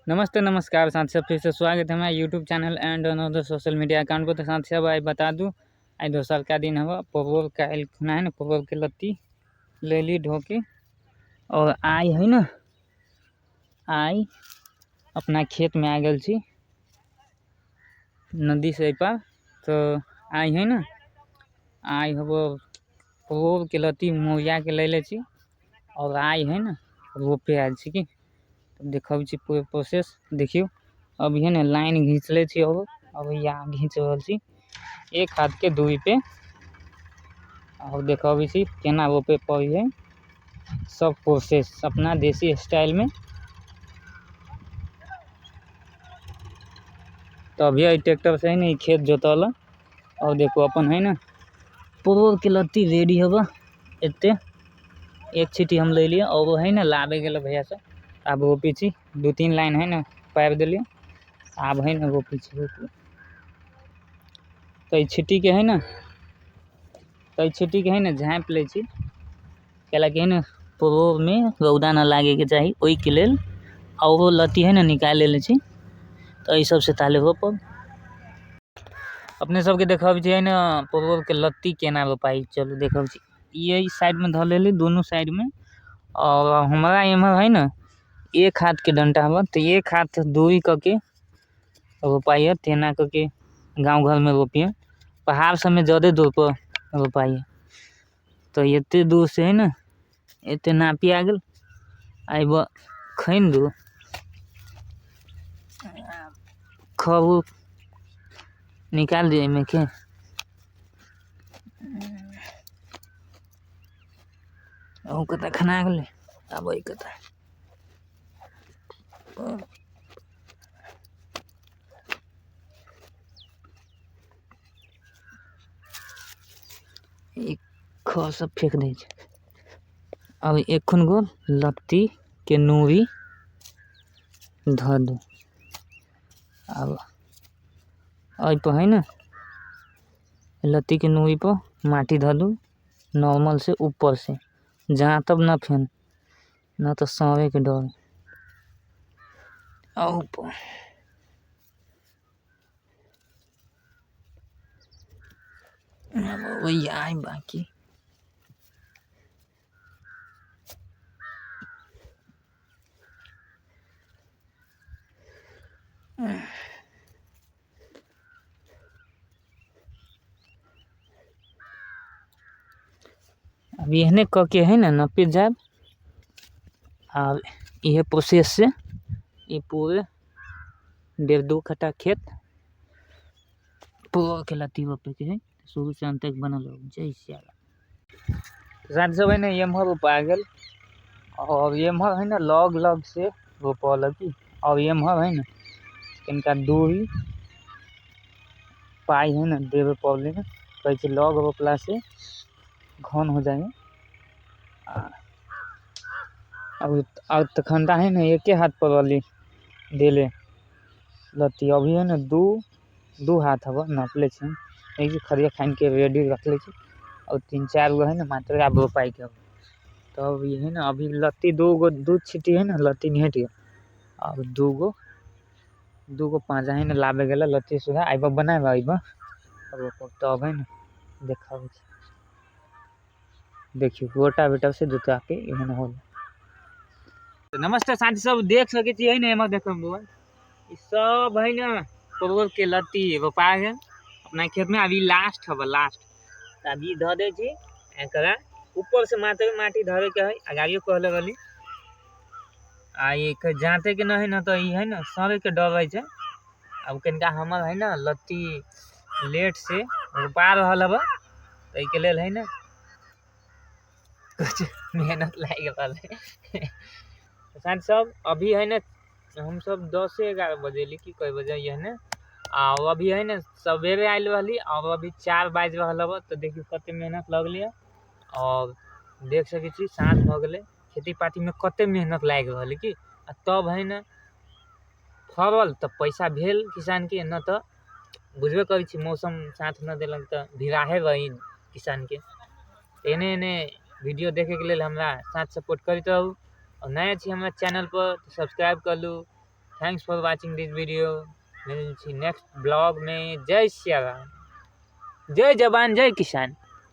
नमस्ते नमस्कार साथी सब, फिर से स्वागत है हमारे YouTube channel and another social media account पर। तो साथी सब आइ बता दूँ, आइ दोसर का दिन हवा, परोर काल्हि खुना है ना, परोर के लत्ती ले ली ढोके। और आइ है ना, आइ अपना खेत में आ गल छी नदी से पार। तो आइ है ना, आइ हबो परोर के लत्ती मोरिया के ले ले छी और आइ है ना रोपे आयल छी की देखब छी पूरा प्रोसेस। देखियो अभी है ना लाइन घींच ले छी और अब यहाँ घींच रहल छी एक हाथ के दूरी पे। और देखब छी केना रोपे पड़ी है, सब प्रोसेस अपना देसी स्टाइल में। तो अभी एहि ट्रैक्टर से है ना खेत जोतल। और देखो अपन है ना परोर के लत्ती रेडी होगा, एते एक छीटी हम ले लिए। और वो है ना लाबे गेल भैया से, आब रोपी छी 2-3 लाइन है ना पारि देलियै, आब है ना रोपी छी। तो छिट्टी के है ना, तो छिट्टी के है ना झाँपि लै छी, कैलाकि है ना परोर में रौदा न लागे के चाही, ओहि के लेल। और वो लत्ती है ना निकालि लेले छी, तो एहि सबसे ताले रोपब। अपने सबके देखब छी है ना परोर के लत्ती केना रोपाई, चलू देखब छी। ये साइड में धऽ लेली दोनों साइड में। और हमारा एम्हर है ना एक हाथ के डंटा हवा, तो एक हाथ दूरी करके रोपाई है, तेना करके गाँव घर में रोपिए। पहाड़ सब में ज़्यादा दूर पर रोपाई है, तो एते दूर से है ना एते नापी आ गेल। आब खैन दू खब निकाल दिए एहिमे के। ओ कतऽ खना गेलै, आब एहि कतऽ। एक खर सब फेंक दै छै। अब एखन गो लत्ती के नूरी धऽ दू। अब एहि पर है ना लत्ती के नूरी पर माटी धऽ दू नॉर्मल से ऊपर से, जहाँ तब ना फेन ना तो सड़े के डर। ऊपर वही आए बाकी। अब एहने कऽ के है ना नपे जायब। और यह प्रोसेस से ये पूरे 1.5-2 कट्ठा खेत पूरा के लत्ती रोपे के है, शुरू से अंत तक बनल हो। जय सियाराम। साथ सब है ना एम्हर रोपा गेल। और एम्हर है ना लग लग से रोपल की। और एम्हर है ना कनिका दूरी पाई है ना देवे पड़ले, कहै छै लग रोपला से घन हो जाए। अब तखन है ना एके हाथ पर वाली देले लत्ती। अभी है ना दू हाथ हवा नापले छी, एक खरिया खान के रेडी रखले छी। और 3-4 गो है ना मात्र आब रोपाई के। तब ये है ना अभी लत्ती दू छीटी है ना लत्ती निहट गेल। अब दू गो पाँचा है ना लाबे गेल लत्ती सुधा आइब बनाब आइब रोपब। तब है ना देखब छी, देखियो रोटावेटर से जोता के एहन होल। तो नमस्ते साथी सब, देख सके छी है ना एम्हर देखो बउआ ई सब है ना परोर के लत्ती रोपा गेल अपना खेत में। अभी लास्ट हब लास्ट, तो अभी धऽ दै छी एकरा ऊपर से मात्र माटी धरे के है, अगाड़ियो कहले रहली। आ एक जाते के न है ना तो ई है ना सड़े के डर रहै छै। अब कनिका हमर है ना लत्ती लेट से रोपा रहल हब, तो एहिके लेल है ना कुछ मेहनत लागि रहल है। साथी सब अभी है ना हम सब 10-11 बजे की कई बजे है ना। आ अभी है ना सवेरे आयल रहली और अभी 4 बाजि रहल हब। तो देखियो कते मेहनत लगलै। और देख सकै छी साँझ भऽ गेलै, खेती पाती में कते मेहनत लागि रहल है की। आ तब है ना फड़ल तऽ पैसा भेल किसान के, न तऽ बुझबे करै छी मौसम साथ न देलक तऽ भिराहे रही किसान के। एने एने वीडियो देखे के लेल हमरा साथ सपोर्ट करैत रहू। और नया छी हमरा चैनल पर तो सब्सक्राइब कर लू, Thanks for watching this video. मिलै छी नेक्स्ट ब्लॉगमे। जय सियाराम, जय जवान, जय किसान।